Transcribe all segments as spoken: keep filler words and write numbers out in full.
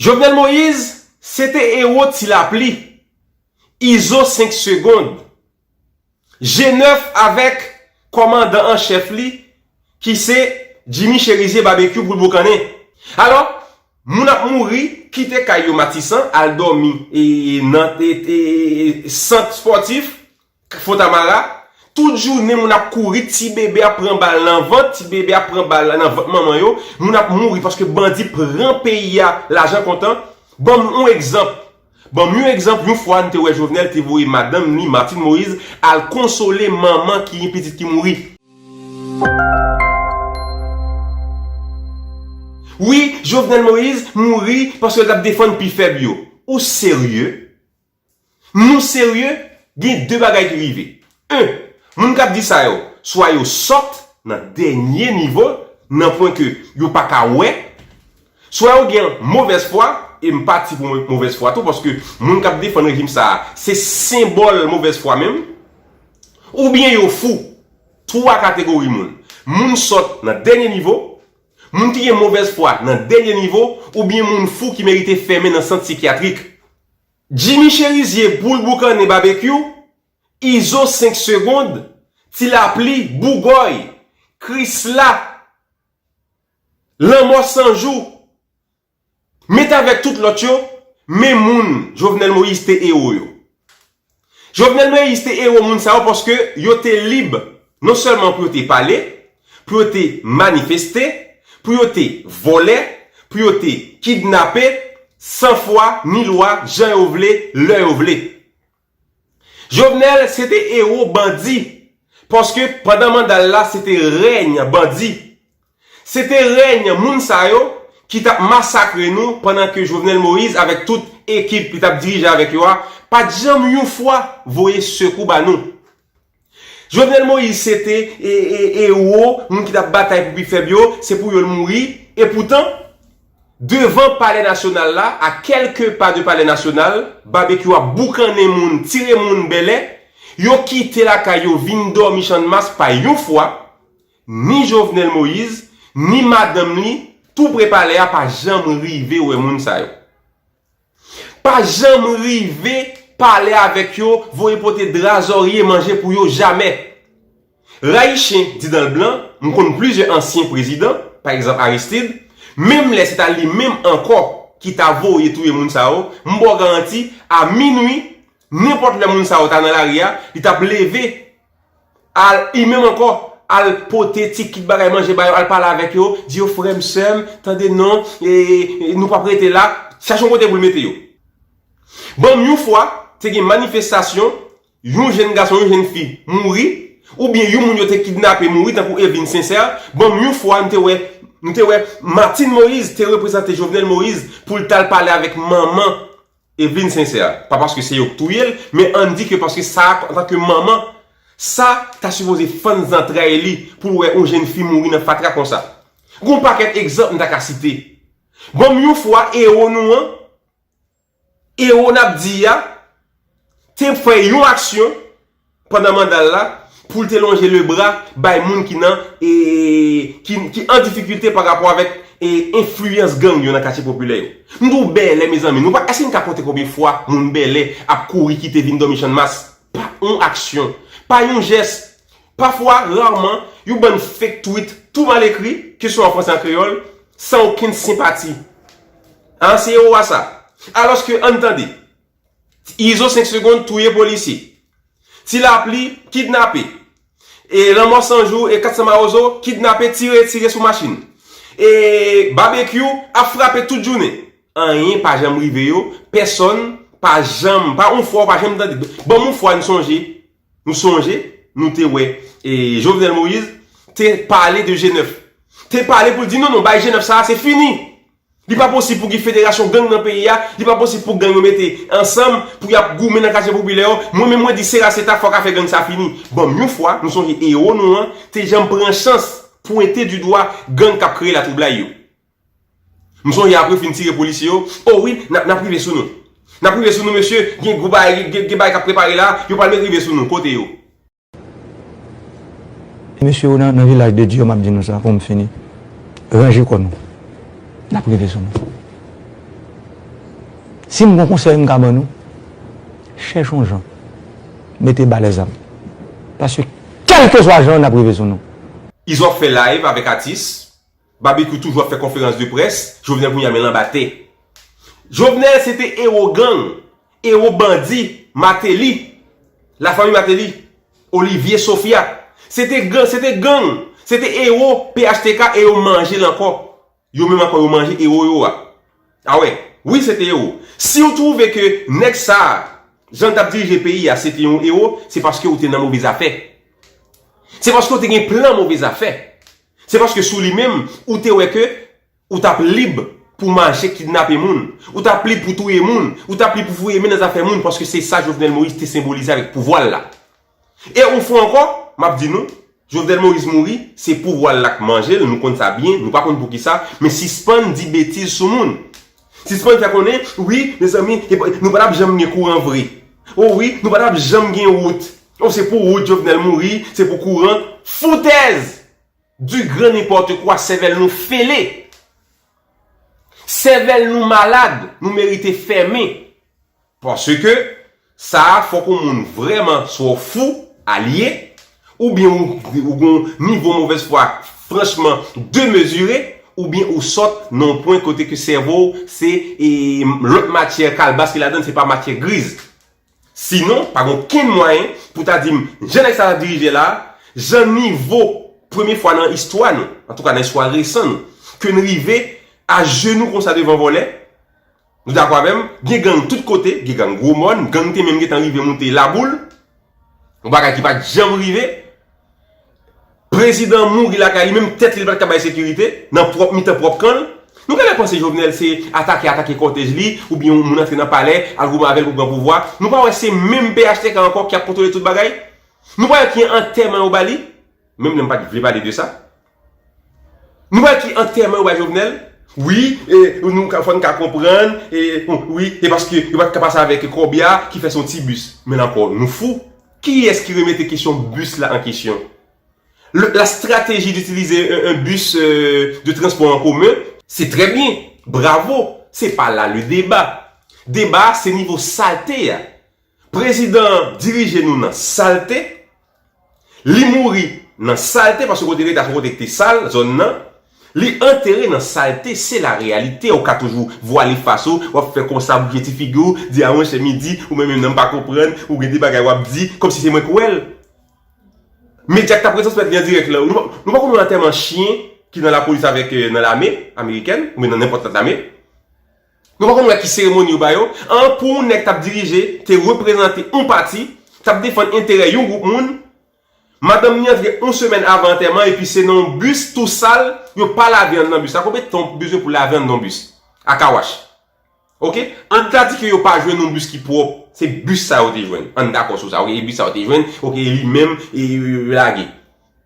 Jovenel Moïse, se te ewo Ti Lapli, Izo senk Segond, G nèf avèk kòmandan an chèf li, ki se Jimmy Chérizier Babekyou pou l boukannen. Alò, moun ap mouri, kite kay yo Matisan, al dòmi e, nan e, e, sant espòtif, Fontamara, tout jounen moun ap kouri, ti bebe ap pran bal nan vant, ti bebe ap pran bal nan vant manman yo, moun ap mouri paske bandi pran peyi a lajan kontan. Ban m yon egzanp. Ban m yon egzanp, yon fwa n te wè Jovenel te voye madanm li, Martine Moïse, al konsole manman ki gen pitit ki mouri. Wi, Jovenel Moïse mouri paske l t ap defann pi fèb yo. Ou serye? Nou serye? Gen de bagay ki rive. En, moun k ap di sa yo, swa yo sòt nan dènye nivo, nan pwen ke yo pa ka wè, swa yo gen movèz fwa, e m pati pou movèz fwa tou, paske moun k ap defann rejim sa a, se senbòl movèz fwa menm, oubyen yo fou. Twa kategori moun. Moun sòt nan dènye nivo, moun ki gen movèz fwa nan dènye nivo, oubyen moun fou ki merite fèmen nan sant sikyatrik. Jimmy Chérizier pou l boukannen Babekyou, Izo senk Segond, Ti Lapli, Bougòy, Krisla, Lanmò San Jou, met avèk tout lòt yo, men moun Jovenel Moïse te ewo yo. Jovenel Moïse te ewo moun sa yo paske yo te lib non sèlman pou yo te pale, pou yo te manifeste, pou yo te vòlè, pou yo te kidnape, san fwa ni lwa, jan yo vle, lè yo vle. Jovenel se te ewo bandi, paske pandan manda l la se te rèny bandi. Se te rèny moun sa yo ki t ap masakre nou pandan ke Jovenel Moïse avèk tout ekip li t ap dirije avèk yo a pa t janm yon fwa voye sekou ba nou. Jovenel Moïse se te e, e, ewo, moun ki t ap batay pou pi fèb yo, se pou yo l mouri. Epoutan, devan Palè Nasyonal la, a kèlke pa de Palè Nasyonal, Babekyou ap boukannen moun, tire moun bèlè, yo kite lakay yo vin dòmi Channmas pa yon fwa, ni Jovenel Moïse, ni madanm li, tou pre palè a pa janm rive wè moun sa yo. Pa janm rive pale avèk yo, voye pote dra, zòrye, manje pou yo, jamè. Rayi chen di dan l blan, m konn plizyè ansyen prezidan, pa egzanp Aristide, menm lè se ta li menm ankò ki ta voye touye moun sa yo, m ba w garanti, a minwi, nenpòt lè moun sa yo ta nan lari a, li t ap leve, al, li menm ankò, al pote ti kit bagay manje ba yo, al pale avèk yo, di yo, frè m, sè m, tande non, e, e, nou p ap rete la, chache yon kote pou l mete yo. Ban m yon fwa, te gen manifestasyon, yon jenn gason, yon jenn fi mouri, oubyen yon moun yo te kidnape mouri, tankou Evelyne Sincère, ban m yon fwa, nou te wè, nou te wè Martine Moïse te reprezante Jovenel Moïse pou l t al pale avèk manman Evelyne Sincère. Pa paske se yo k touye l, men ann di ke paske sa, antanke manman, sa ta sipoze fann zantray li pou l wè yon jenn fi mouri nan fatra konsa. Gon pakèt egzanp m ta ka site. Ban m yon fwa ewo nou an, ewo n ap di a, te fè yon aksyon pandan manda l la, pou l te lonje lebra bay moun ki nan, e, ki, ki an difikilte pa rapò avèk, e, enfliyans gang yo nan katye popilè yo. M di w bèlè, mezanmi, nou pa, èske n ka konte konbyen fwa moun bèlè ap kouri kite vin dòmi Channmas? Pa yon aksyon, pa yon jès. Pafwa, raman, yon bann fake tweet tou mal ekri, ke se an fransè, an kreyòl, san okenn senpati. A, se ewo a sa. Alòske, ann tande. Izo senk Segond touye polisye. Ti Lapli kidnape. E Lanmò San Jou e Kat San Mawozo kidnape, tire, tire sou machin. E Babekyou ap frape tout jounen. Anyen pa janm rive yo, pèsòn pa janm, pa yon fwa w pa janm tande. Ban m yon fwa n sonje, nou sonje, nou te wè, e Jovenel Moïse te pale de G nèf. Te pale pou l di non, non, bay G nèf sa a, se fini. Li pa posib pou gen federasyon gang nan peyi a, li pa posib pou gang yo mete ansanm, pou y ap goumen nan katye popilè yo. Mwen menm mwen di se rase ta fòk afè gang sa fini. Ban m yon fwa, nou sonje ewo nou an, te janm pran chans pwente di dwa gang k ap kreye latwoublay yo. M sonje apre yo fin tire polisye yo, o wi, n ap, n ap rive sou nou. N ap rive sou nou, mesye, gen gwo bagay, gen, gen bagay k ap prepare la, yo pral met rive sou nou, kote yo? Mesye yo nan, nan vilaj de Dye yo, m ap di nou sa pou m fini. Ranje kò nou. N ap rive sou nou. Si m gon konsèy m ka ban nou, chèche yon jan, mete ba lèzam. Paske kèlkeswa jan n ap rive sou nou. Izo ap fè live avèk atis, Babekyou toujou ap fè konferans de près, Jovenel kounye a men l anba tè. Jovenel se te ewo gang, ewo bandi, Martelly, lafanmi Martelly, Olivier Sophia. Se te gang, se te gang, se te ewo P H T K e yo manje l ankò. Yo menm ankò yo manje ewo yo a. A wè, wi se te ewo. Si w twouve ke nèg sa a, jan l t ap dirije peyi a, se te yon ewo, se paske ou te nan move zafè. Se paske ou te gen plan move zafè. Se paske sou li menm, ou te wè ke ou t ap lib pou mache kidnape moun, ou t ap lib pou touye moun, ou t ap lib pou foure men nan zafè moun, paske se sa Jovenel Moïse te senbolize avèk pouvwa l la. E yon fwa ankò, m ap di nou, Jovenel Moïse mouri, se pouvwa l la k manje l, nou konn sa byen, nou pa konn poukisa, men sispann di betiz sou moun. Sispann fè konnen, wi, mezanmi, nou pa t ap janm gen kouran vre. O wi, nou pa t ap janm gen wout. O se pou wout Jovenel mouri, se pou kouran. Foutèz! Du grand n'importe quoi, sèvèl nou fele. Sèvèl nou malad, nou merite fèmen. Paske sa a fòk yon moun vrèman swa fou a l ye, oubyen ou, ou gon nivo movèz fwa franchman demezire, oubyen ou sòt nan yon pwen kote ke sèvo w se e, lòt matyè kalbas ki ladan l, se pa matyè griz. Sinon, pa gen okenn mwayen pou ta di m jan nèg sa ap dirije la, jan nivo, premye fwa nan istwa nou, antouka nan istwa resan nou, ke n rive ajenou konsa devan vòlè. Nou dakò avè m? Gen gang tout kote, gen gang Gwo Mòn, gang te menm gentan rive moute Laboul, yon bagay ki pa t janm rive. Prezidan an mouri lakay li, menm tèt li, li pa t ka bay sekirite, nan pwòp mitan pwòp kan l. Nou genlè panse Jovenel se atake, atake kòtèj li, oubyen yon moun antre nan palè, al goumen avè l pou pran pouvwa. Nou pa wè se menm P H T K ankò ki ap kontwole tout bagay? Nou pa wè ki antèman yo ba li? Menm lè m pa t vle pale de sa. Nou pa wè ki antèman yo bay Jovenel? Wi, e, nou ka, fò n ka konprann, e, wi, e paske yo pa t ka pase avèk kòbya ki fè se yon ti bis. Men la ankò, nou fou. Kiyès ki remete kesyon bis la an kesyon? Le, la stratégie d'utiliser un, un bus euh, de transport en commun, c'est très bien. Bravo. C'est pas là le débat. Débat, c'est niveau saleté. Président dirige nous dans saleté. Li mouri nan saleté parce que côté l'État, côté qui sale, zone nan. Li antere nan saleté, se la réalité. Ou ka toujou vwale fas ou, w ap fè konsa, bouje ti figi w, di a monchè midi, ou menm menm nan pa konprann, ou gen de bagay w ap di, kòmsi se mwen k wè l. Medya k t ap retransmèt li an dirèk la. Nou pa, nou pa konn wè antèman chyen ki nan lapolis avèk euh, nan lame amerikèn, oubyen nan nenpòt lòt lame. Nou pa konn wè ki seremoni yo ba yo. An pou yon nèg t ap dirije, te reprezante yon pati, t ap defann enterè yon gwoup moun. Madanm li antre yon semèn avan antèman epi se nan yon bis tou sal, yo pa lave anndan bis la. Konbyen tan w bezwen pou lave anndan yon bis? A car wash. Oke? Ann ta di ke yo pa jwenn yon bis ki pwòp, se bis sa yo te jwenn. Ann dakò sou sa, oke? E bis sa yo te jwenn, oke? E li menm, e yo, yo, yo lage.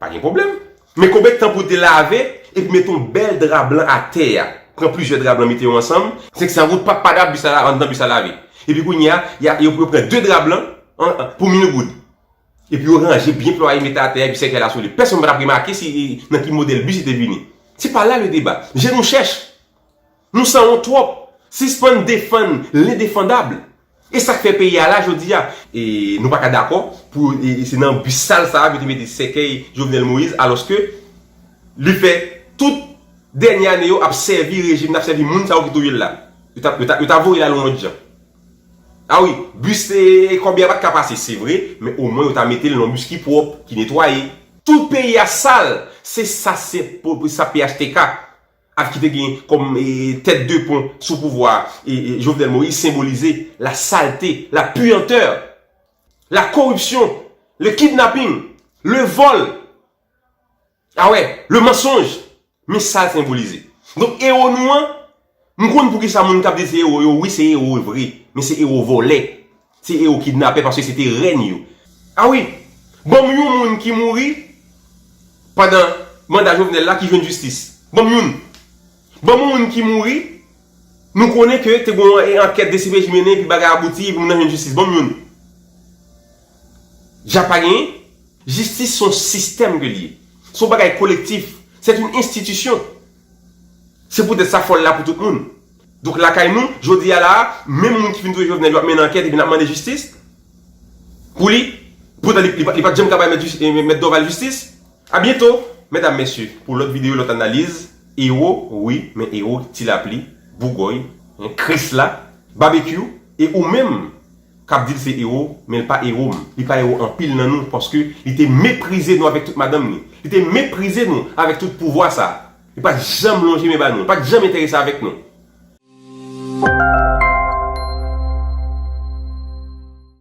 Pa gen pwoblèm. Men konbyen tan pou te lave, epi mete yon bèl dra blan atè a? Pran plizyè dra blan, mete yo ansanm. Se ki sa wout pa, pa da bis la, anndan bis la lave. Epi kounye a, y a, yo, yo pran de dra blan an, an, pou mil goud. Epi yo ranje byen plwaye, mete atè a, epi sèkèy la sou li. Pèsonn pa t ap remake si, nan ki modèl bis li te vini. Se pa la le deba. Je nou chèch. Nou sanwont twòp. Sispann defann lendefandab. E sa k fè peyi a la jodi a. E nou pa ka dakò pou e, e se nan bis sal sa a pou yo te mete sèkèy Jovenel Moïse, alòske li fè tout dènye ane yo ap sèvi rejim nan, ap sèvi moun sa yo ki touye l la. Yo ta, yo ta, yo ta voye l al yon lòt jan. A wi, bis e, e kòbya pa t ka pase, se vre, men omwen yo ta mete l nan yon bis ki pwòp, ki netwaye. Tout peyi a sal, se sa se pou, pou sa P H T K ap ki te gen kòm e, tèt de pon sou pouvwa e, e, Jovenel Moïse senbolize la saleté, la puanteur, la corruption, le kidnapping, le vol, a wè, le mensonge. Men sa l senbolize. Donk ewo nou an, m konn poukisa moun k ap di se ewo yo, wi se ewo vre, men se ewo vòlè, se ewo kidnapè paske se te rèn yo. A wi, ban m yon moun ki mouri pandan manda Jovenel la ki jwenn jistis. Ban m youn. Ban m yon moun ki mouri, nou konnen ke te gon yon ankèt D C P J mennen epi bagay abouti epi moun nan jwenn jistis. Ban m youn. Dja pa genyen. Jistis se yon sistèm ke l ye. Se yon bagay kolektif. C'est une institution. Se poutèt sa fò l la pou tout moun. Donk lakay nou, jodi a la, menm moun ki fin touye Jovenel, yo ap mennen ankèt epi n ap mande jistis pou li. Poutan li, li, pa- li pa t janm ka bay mèt, jis- eh, mèt Dorval jistis. A byento, medam, mesye, pou lòt videyo, lòt analiz. Ewo, wi, men Ewo, Ti Lapli, Bougòy, en, Krisla, Babekyou, e ou menm k ap di l se Ewo, men l pa Ewo m. Li pa Ewo anpil nan nou, paske li te meprize nou avèk tout madanm li. Li te meprize nou avèk tout pouvwa sa. Li pa t janm lonje men ba nou. Li pa t janm enterese avèk nou.